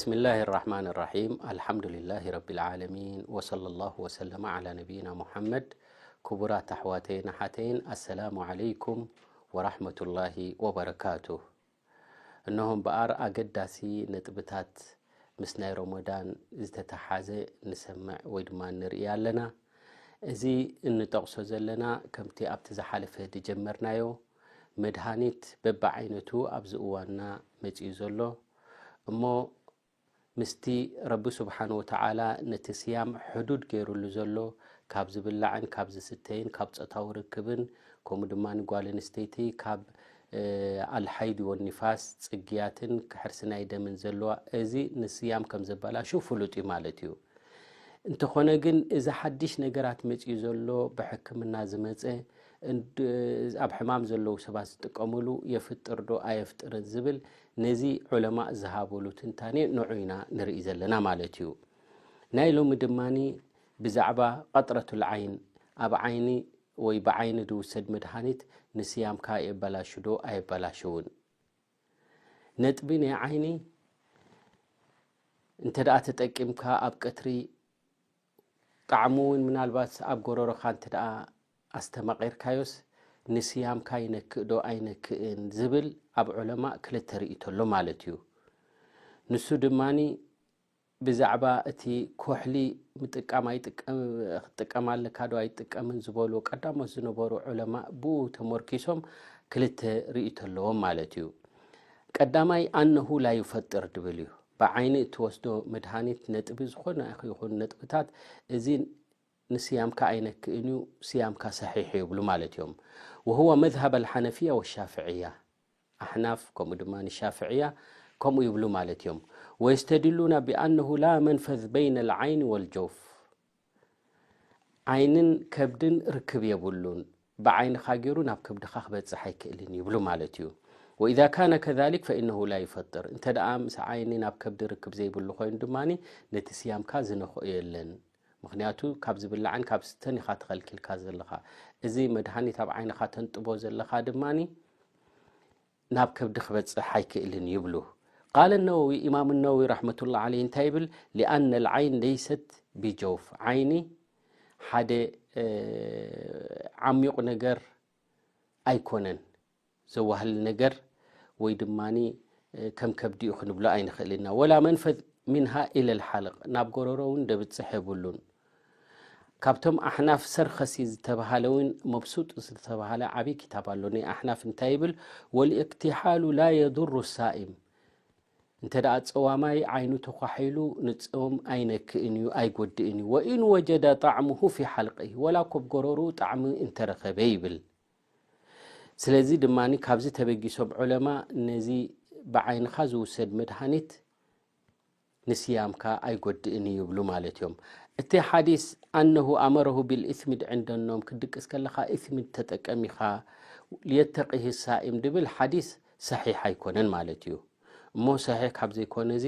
بسم الله الرحمن الرحيم. الحمد لله رب العالمين، وصلى الله وسلم على نبينا محمد. ክቡራት ኣሕዋተይን ኣሓተይን፣ ኣሰላሙ ዓለይኩም ወራህመቱላሂ ወበረካቱህ። እነሆ እምበኣር ኣገዳሲ ነጥብታት ምስ ናይ ረመዳን ዝተተሓዘ ንሰምዕ ወይ ድማ ንርኢ ኣለና። እዚ እንጠቕሶ ዘለና ከምቲ ኣብቲ ዝሓለፈ ዝጀመርናዮ መድሃኒት በብዓይነቱ ኣብዚ እዋንና መጺኡ ዘሎ እሞ ምስቲ ረቢ ስብሓን ወተዓላ ነቲ ስያም ሕዱድ ገይሩሉ ዘሎ ካብ ዝብላዕን ካብ ዝስተይን ካብ ጾታዊ ርክብን ከምኡ ድማ ንጓል ኣንስተይቲ ካብ ኣልሓይድ ወኒፋስ ጽግያትን ሕርሲ ናይ ደምን ዘለዋ እዚ ንስያም ከም ዘበላሹ ፍሉጥ እዩ ማለት እዩ። እንተኾነ ግን እዚ ሓድሽ ነገራት መጺኡ ዘሎ ብሕክምና ዝመጸ ኣብ ሕማም ዘለዉ ሰባት ዝጥቀምሉ የፍጥር ዶ ኣየፍጥርን ዝብል ነዚ ዑለማእ ዝሃብሉ ትንታኔ ንዑ ኢና ንርኢ ዘለና ማለት እዩ። ናይ ሎሚ ድማኒ ብዛዕባ ቀጥረቱል ዓይን ኣብ ዓይኒ ወይ ብዓይኒ ዝውሰድ መድሃኒት ንስያምካ የበላሹ ዶ ኣየበላሽውን? ነጥቢ ናይ ዓይኒ እንተ ደኣ ተጠቂምካ ኣብ ቀትሪ ጣዕሙ እውን ምናልባት ኣብ ጎረሮኻ እንተ ደኣ ኣስተማቒርካዮስ ንስያምካ ይነክእ ዶ ኣይነክእን ዝብል ኣብ ዑለማእ ክልተ ርእይቶ ኣሎ ማለት እዩ። ንሱ ድማኒ ብዛዕባ እቲ ኮሕሊ ምጥቃም ኣይጥቀም ክትጥቀም ኣለካ ዶ ኣይጥቀምን ዝበሉ ቀዳሞት ዝነበሩ ዑለማ ብኡ ተመርኪሶም ክልተ ርእይቶ ኣለዎም ማለት እዩ። ቀዳማይ ኣነሁ ላ ዩፈጥር ድብል እዩ። ብዓይኒ እትወስዶ መድሃኒት ነጥቢ ዝኾነ ይኹን ነጥብታት እዚ ንስያምካ ኣይነክእን እዩ፣ ስያምካ ሰሒሕ ይብሉ ማለት እዮም። وهو مذهب الحنفية والشافعية ኣሕናፍ ከምኡ ድማ ንሻፍዕያ ከምኡ ይብሉ ማለት እዮም። ويستدلون بأنه لا منفذ بين العين والجوف ዓይንን ከብድን ርክብ የብሉን ብዓይንኻ ገይሩ ናብ ከብድኻ ክበፅሕ ኣይክእልን ይብሉ ማለት እዩ። وإذا كان كذلك فإنه لا يفطر እንተ ደኣ ምስ ዓይኒ ናብ ከብዲ ርክብ ዘይብሉ ኮይኑ ድማ ነቲ ስያምካ ዝነኽኦ የለን። ምኽንያቱ ካብ ዝብላዕን ካብ ስተን ኢኻ ተኸልኪልካ ዘለኻ። እዚ መድሃኒት ኣብ ዓይንኻ ተንጥቦ ዘለኻ ድማ ናብ ከብዲ ክበፅሕ ኣይክእልን ይብሉ። قال النووي إمام النووي رحمة الله عليه እንታይ ይብል? لأن العين ليست بجوف ዓይኒ ሓደ ዓሚቕ ነገር ኣይኮነን። ዘዋህል ነገር ወይ ድማ ከም ከብዲኡ ክንብሎ ኣይንኽእል ኢና። ولا منفذ منها إلى الحلق ናብ ጎረሮ እውን ደብፅሕ የብሉን። ካብቶም ኣሕናፍ ሰርኸሲ ዝተባሃለ እውን መብሱጥ ዝተባሃለ ዓብዪ ክታብ ኣሎ ናይ ኣሕናፍ እንታይ ይብል? والاكتحال لا يضر الصائم እንተ ደኣ ጸዋማይ ዓይኑ ተኳሒሉ ንጾም ኣይነክእን እዩ ኣይጎድእን እዩ። وإن وجد طعمه في حلقه ወላ ኮብ ጎረርኡ ጣዕሚ እንተረኸበ ይብል። ስለዚ ድማ ካብዚ ተበጊሶም ዑለማ ነዚ ብዓይንኻ ዝውሰድ መድሃኒት ንስያምካ ኣይጎድእን እዩ ይብሉ ማለት እዮም። እቲ ሓዲስ أنه أمره بالإثمد عند النوم ክድቅስ ከለኻ ኢስሚድ ተጠቀም ኢኻ ليتقه الصائم ድብል ሓዲስ ሰሒሕ ኣይኮነን ማለት እዩ። እሞ ሰሒሕ ካብ ዘይኮነ እዚ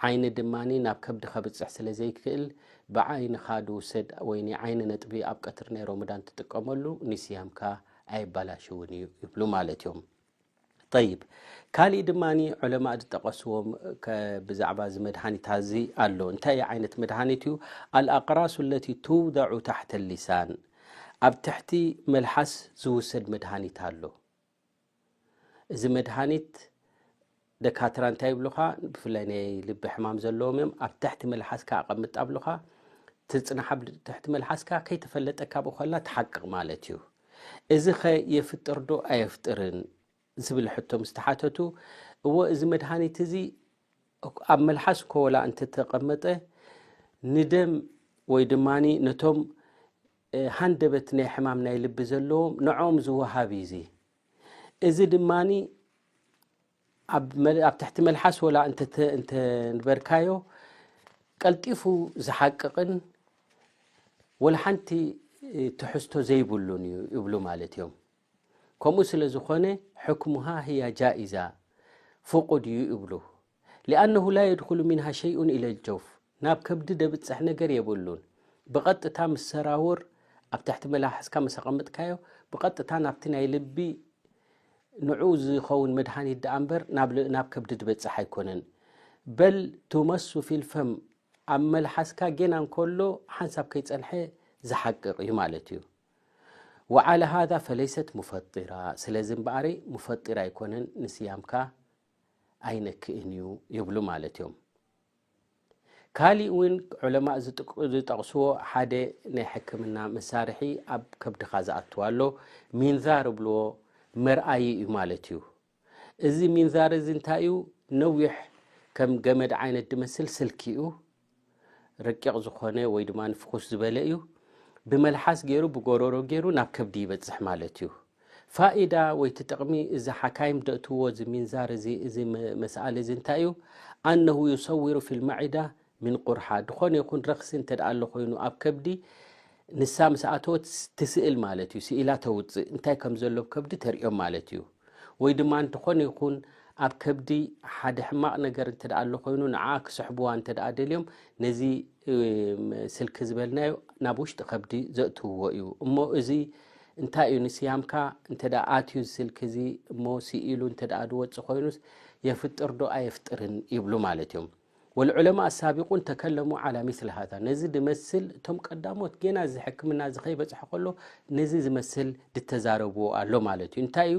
ዓይኒ ድማ ናብ ከብዲ ከብፅሕ ስለ ዘይክእል ብዓይንኻ ድውሰድ ወይ ናይ ዓይኒ ነጥቢ ኣብ ቀትሪ ናይ ሮመዳን ትጥቀመሉ ንስያምካ ኣየባላሽውን እዩ ይብሉ ማለት እዮም። ጠይብ ካሊእ ድማ ዑለማእ ዝጠቐስዎም ብዛዕባ እዚ መድሃኒት እዚ ኣሎ። እንታይ ዓይነት መድሃኒት እዩ? الأقراص التي توضع تحت اللسان ኣብ ትሕቲ መልሓስ ዝውሰድ መድሃኒት ኣሎ። እዚ መድሃኒት ደካትራ እንታይ ይብሉኻ? ብፍላይ ናይ ልቢ ሕማም ዘለዎም እዮም። ኣብ ትሕቲ መልሓስካ ኣቐምጥ ኣብሉኻ። ትጽናሕ ኣብ ትሕቲ መልሓስካ ከይተፈለጠካ ብኸላ ትሓቅቕ ማለት እዩ። እዚ ኸ የፍጥር ዶ ኣየፍጥርን ዝብል ሕቶ ምስ ተሓተቱ፣ እዎ እዚ መድሃኒት እዚ ኣብ መልሓስ እኮ ወላ እንተተቐመጠ ንደም ወይ ድማ ነቶም ሃንደበት ናይ ሕማም ናይ ልቢ ዘለዎም ንዕኦም ዝወሃብ እዩ። እዚ እዚ ድማ ኣብ ትሕቲ መልሓስ ወላ እንተንበርካዮ ቀልጢፉ ዝሓቅቕን ወላ ሓንቲ ትሕዝቶ ዘይብሉን እዩ ይብሉ ማለት እዮም። ከምኡ ስለ ዝኾነ ሕክሙሃ ህያ ጃኢዛ ፍቑድ እዩ ይብሉ። لأنه لا يدخل منها شيء إلى الجوف ናብ ከብዲ ደብፅሕ ነገር የብሉን። ብቐጥታ ምስ ሰራውር ኣብ ትሕቲ መላሓስካ ምስ ኣቐምጥካዮ ብቐጥታ ናብቲ ናይ ልቢ ንዑ ዝኸውን መድሃኒት ደኣ እምበር ናብ ከብዲ ዝበፅሕ ኣይኮነን። በል ቱመሱ ፊልፈም ኣብ መልሓስካ ጌና እንከሎ ሓንሳብ ከይጸንሐ ዝሓቅቕ እዩ ማለት እዩ። ወዓላ ሃዛ ፈለይሰት ሙፈጢራ፣ ስለዚ እምበኣረይ ሙፈጢር ኣይኮነን፣ ንስያምካ ኣይነክእን እዩ ይብሉ ማለት እዮም። ካሊእ እውን ዑለማእ ዝጥቅ- ዝጠቕስዎ ሓደ ናይ ሕክምና መሳርሒ ኣብ ከብድኻ ዝኣትው ኣሎ፣ ሚንዛር እብልዎ፣ መርኣዪ እዩ ማለት እዩ። እዚ ሚንዛር እዚ እንታይ እዩ? ነዊሕ ከም ገመድ ዓይነት ዝመስል ስልኪ እዩ። ረቂቕ ዝኾነ ወይ ድማ ፍኹስ ዝበለ እዩ። ብመልሓስ ገይሩ ብጎሮሮ ገይሩ ናብ ከብዲ ይበጽሕ ማለት እዩ። ፋኢዳ ወይ እቲ ጥቕሚ እዚ ሓካይም ደእትዎ እዚ ሚንዛር እዚ እዚ መ- መስኣል እዚ እንታይ እዩ? ኣነሁ ዩሰውሩ ፊል መዒዳ ሚን ቁርሓ፣ ዝኾነ ይኹን ረኽሲ እንተ ደኣ ኣሎ ኮይኑ ኣብ ከብዲ ንሳ ምስ ኣተወት ትስእል ማለት እዩ። ስኢላ ተውፅእ እንታይ ከም ዘሎ ኣብ ከብዲ ተርእዮም ማለት እዩ። ወይ ድማ እንተኾነ ይኹን ኣብ ከብዲ ሓደ ሕማቕ ነገር እንተ ደኣ ኣሎ ኮይኑ ንዓ ክስሕብዋ እንተ ደኣ ደልዮም ነዚ እም፣ ስልኪ ዝበልናዮ ናብ ውሽጢ ከብዲ ዘእትውዎ እዩ። እሞ እዚ እንታይ እዩ ንስያምካ እንተ ደኣ ኣትዩ ስልኪ እዚ እሞ ስኢሉ እንተ ደኣ ዝወፅእ ኮይኑስ የፍጥር ዶ ኣየፍጥርን ይብሉ ማለት እዮም። ወልዑለማ ኣሳቢቁን ተከለሙ ዓላ ሚስል ሃዛ፣ ነዚ ድመስል እቶም ቀዳሞት ጌና እዚ ሕክምና እዚ ከይበፅሐ ከሎ ነዚ ዝመስል ድተዛረብዎ ኣሎ ማለት እዩ። እንታይ እዩ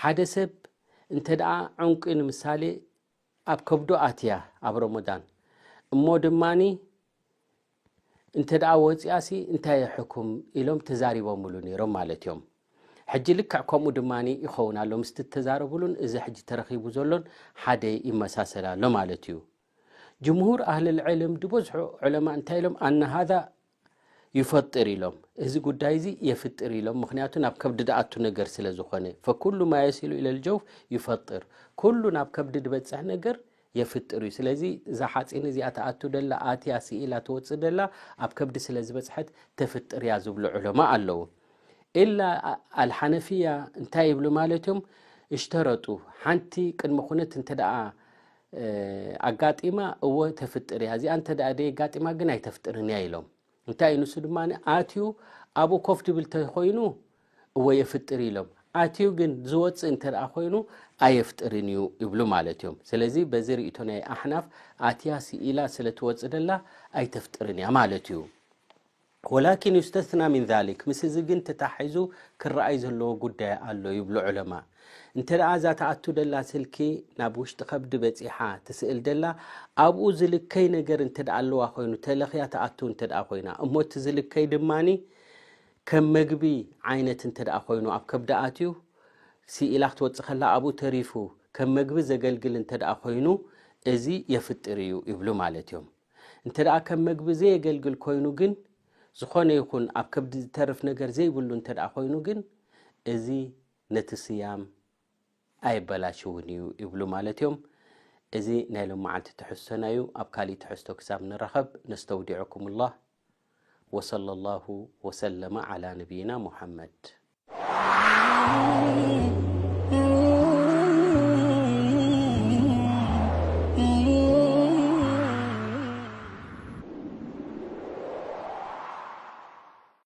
ሓደ ሰብ እንተ ደኣ ዕንቂ ንምሳሌ ኣብ ከብዶ ኣትያ ኣብ ረመዳን እሞ ድማኒ እንተ ደኣ ወፂኣሲ እንታይ ሕኩም ኢሎም ተዛሪቦምሉ ነይሮም ማለት እዮም። ሕጂ ልክዕ ከምኡ ድማኒ ይኸውን ኣሎ ምስቲ ተዛረብሉን እዚ ሕጂ ተረኺቡ ዘሎን ሓደ ይመሳሰል ኣሎ ማለት እዩ። ጅምሁር ኣህልል ዕልም ዝበዝሑ ዑለማ እንታይ ኢሎም ኣነ ሃዛ ይፈጥር ኢሎም፣ እዚ ጉዳይ እዚ የፍጥር ኢሎም። ምክንያቱ ናብ ከብዲ ድኣቱ ነገር ስለ ዝኾነ ፈኩሉ ማ የሲሉ ኢለል ጀውፍ ይፈጥር፣ ኩሉ ናብ ከብዲ ድበፅሕ ነገር የፍጥር እዩ። ስለዚ እዛ ሓፂን እዚኣ ትኣቱ ደላ ኣትያ ስኢላ ትወፅእ ደላ ኣብ ከብዲ ስለ ዝበፅሐት ተፍጥር እያ ዝብሉ ዑለማ ኣለዉ። ኢላ ኣልሓነፊያ እንታይ ይብሉ ማለት እዮም? እሽተረጡ ሓንቲ ቅድሚ ኩነት እንተ ደኣ ኣጋጢማ እወ ተፍጥር እያ፣ እዚኣ እንተ ደኣ ደየጋጢማ ግን ኣይተፍጥርን እያ ኢሎም። እንታይ እዩ ንሱ ድማ ኣትዩ ኣብኡ ኮፍ ድብል ተኮይኑ እወ የፍጥር ኢሎም፣ ኣትዩ ግን ዝወፅእ እንተ ደኣ ኮይኑ ኣየፍጥርን እዩ ይብሉ ማለት እዮም። ስለዚ በዚ ርእቶ ናይ ኣሕናፍ ኣትያ ስኢላ ስለ ትወፅእ ደላ ኣይተፍጥርን እያ ማለት እዩ። ወላኪን ዩስተስና ሚን ዛሊክ፣ ምስ እዚ ግን ተታሒዙ ክረኣይ ዘለዎ ጉዳይ ኣሎ ይብሉ ዑለማ። እንተ ደኣ እዛ ትኣቱ ደላ ስልኪ ናብ ውሽጢ ከብዲ በጺሓ ትስእል ደላ ኣብኡ ዝልከይ ነገር እንተ ደኣ ኣለዋ ኮይኑ ተለኽያ ትኣቱ እንተ ደኣ ኮይና እሞ እቲ ዝልከይ ድማኒ ከም መግቢ ዓይነት እንተ ደኣ ኮይኑ ኣብ ከብዲ ኣትዩ ስኢላ ክትወጽእ ከላ ኣብኡ ተሪፉ ከም መግቢ ዘገልግል እንተ ደኣ ኮይኑ እዚ የፍጥር እዩ ይብሉ ማለት እዮም። እንተ ደኣ ከም መግቢ ዘየገልግል ኮይኑ ግን ዝኾነ ይኹን ኣብ ከብዲ ዝተርፍ ነገር ዘይብሉ እንተ ደኣ ኮይኑ ግን እዚ ነቲ ስያም ኣየበላሽውን እዩ ይብሉ ማለት እዮም። እዚ ናይ ሎም መዓልቲ ትሕዝቶና እዩ። ኣብ ካሊእ ትሕዝቶ ክሳብ ንራኸብ ነስተውዲዑኩም ላህ። ወሰለ ላሁ ወሰለመ ዓላ ነቢይና ሙሓመድ።